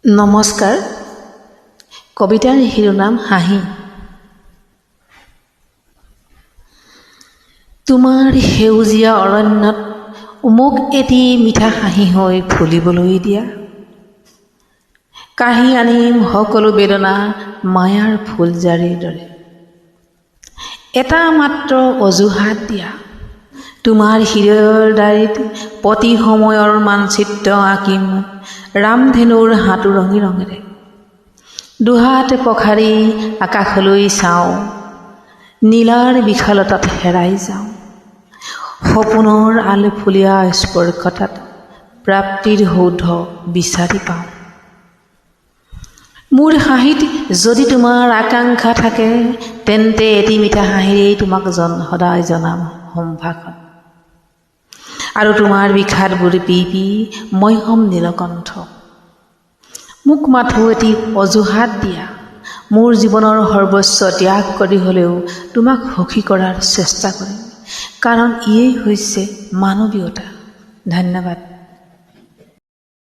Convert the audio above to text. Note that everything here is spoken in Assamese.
নমস্কাৰ। কবিতাৰ শিৰোনাম হাঁহি। তোমাৰ সেউজীয়া অৰণ্যত মোক এটি মিঠা হাঁহি হৈ ফুলিবলৈ দিয়া। কাঢ়ি আনিম সকলো বেদনা মায়াৰ ফুলজাৰিৰ দৰে। এটা মাত্ৰ অজুহাত দিয়া। তোমাৰ হৃদয়ৰ ডায়েৰীত প্ৰতি সময়ৰ মানচিত্ৰ আঁকিম ৰামধেনুৰ হাতোৰঙী ৰঙেৰে। দুহাত প্ৰসাৰি আকাশলৈ চাওঁ, নীলাৰ বিশালতাত হেৰাই যাওঁ। সপোনৰ আলফুলীয়া স্পৰ্শতাত প্ৰাপ্তিৰ সৌধ বিচাৰি পাওঁ। মোৰ হাঁহিত যদি তোমাৰ আকাংক্ষা থাকে, তেন্তে এটি মিঠা হাঁহিৰেই তোমাক সদায় জনাম সম্ভাষণ। আৰু তোমাৰ বিষাদবোৰ পি পি মই হ'ম নীলকণ্ঠ। মোক মাথো এটি অজুহাত দিয়া। মোৰ জীৱনৰ সৰ্বস্ব ত্যাগ কৰি হ'লেও তোমাক সুখী কৰাৰ চেষ্টা কৰিম, কাৰণ ইয়েই হৈছে মানৱীয়তা। ধন্যবাদ।